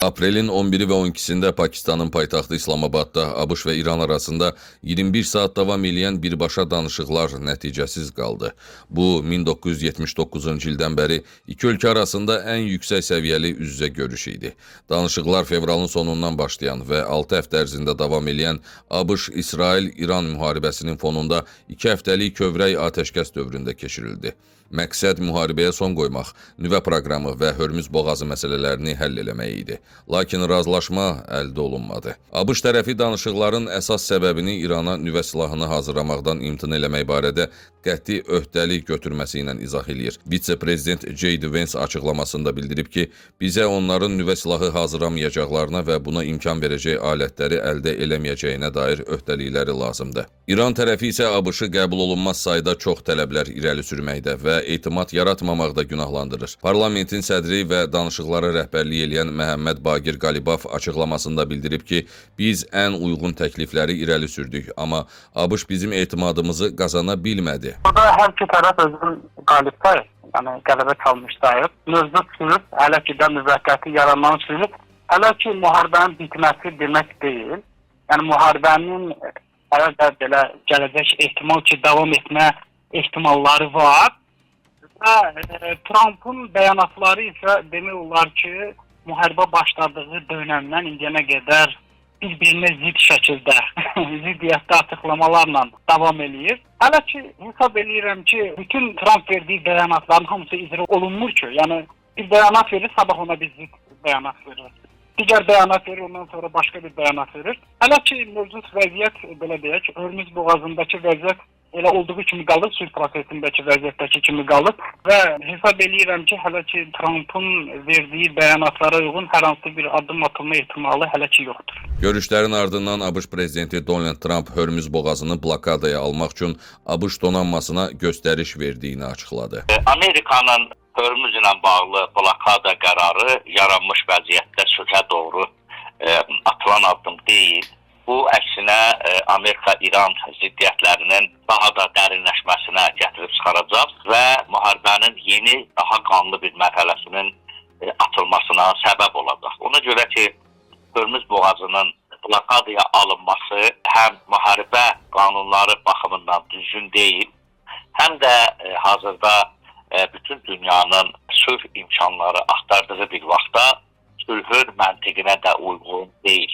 Aprelin 11-i və 12-sində Pakistanın paytaxtı İslamabadda ABŞ və İran arasında 21 saat davam eləyən birbaşa danışıqlar nəticəsiz qaldı. Bu 1979-cu ildən bəri iki ölkə arasında ən yüksək səviyyəli üz-üzə görüş idi. Danışıqlar fevralın sonundan başlayan və 6 həftə ərzində davam eləyən ABŞ-İsrail-İran müharibəsinin fonunda 2 həftəlik kövrək atəşkəs dövründə keçirildi. Məqsəd müharibəyə son qoymaq, nüvə proqramı və Hörmüz boğazı məsələlərini həll eləmək idi. Lakin razılaşma əldə olunmadı. ABŞ tərəfi danışıqların əsas səbəbini İrana nüvə silahını hazırlamaqdan imtina eləmək barədə qəti öhdəlik götürməsi ilə izah eləyir. Vitse-prezident J.D. Vance açıqlamasında bildirib ki, bizə onların nüvə silahı hazırlamayacaqlarına və buna imkan verəcək alətləri əldə eləməyəcəyinə dair öhdəlikləri lazımdır. İran tərəfi isə ABŞ-ı qəbul olunmaz sayda çox tələblər irəli sürməkdə və etimad yaratmamaqda günahlandırır. Parlamentin sədri və danışıqlara rəhbərlik eləyən Məhəmməd Baqir Qalibaf açıqlamasında bildirib ki, biz ən uyğun təklifləri irəli sürdük, amma ABŞ bizim etimadımızı qazana bilmədi. Burada hər iki tərəf özünü qalib sayır. Yəni qələbə çalmış sayır. Mövcud sülh hələ ki də müvəqqəti yaranan sülh hələ ki müharibənin bitməsi demək deyil. Yəni müharibənin hələ də belə gələcək ehtimal ki davam etmə ehtimalları var. Və Trumpın bəyanatları isə demək olar ki, müharibə başladığı dönəmdən indiyənə qədər bir-birinə zidd şəkildə, ziddiyyətli açıqlamalarla davam eləyir. Hələ ki hesab eləyirəm ki, bütün Trump verdiyi bəyanatların hamısı icra olunmur ki. Yəni bir bəyanat verir, sabah ona bir zidd bəyanat verir. Digər bəyanat verir, ondan sonra başqa bir bəyanat verir. Hələ ki mövcud vəziyyət belə deyək, Hörmüz boğazındakı vəziyyət elə olduğu kimi qalır, sülh prosesindəki vəziyyətdəki kimi qalır və hesab eləyirəm ki, hələ ki Trumpın verdiyi bəyanatlara uyğun hər hansı bir addım atılma ehtimalı hələ ki yoxdur. Görüşlərin ardından ABŞ prezidenti Donald Trump Hörmüz boğazını blokadaya almaq üçün ABŞ donanmasına göstəriş verdiyini açıqladı. Amerikanın Hörmüz ilə bağlı blokada qərarı yaranmış vəziyyətdə sülhə doğru atılan addım deyil. Bu əksinə Amerika-İran ziddiyyətlərinin daha da dərinləşməsinə gətirib çıxaracaq və müharibənin yeni, daha qanlı bir mərhələsinin açılmasına səbəb olacaq. Ona görə ki, Hörmüz boğazının blokadaya alınması həm müharibə qanunları baxımından düzgün deyil, həm də hazırda bütün dünyanın sülh imkanları axtardığı bir vaxtda sülhün məntiqinə də uyğun deyil.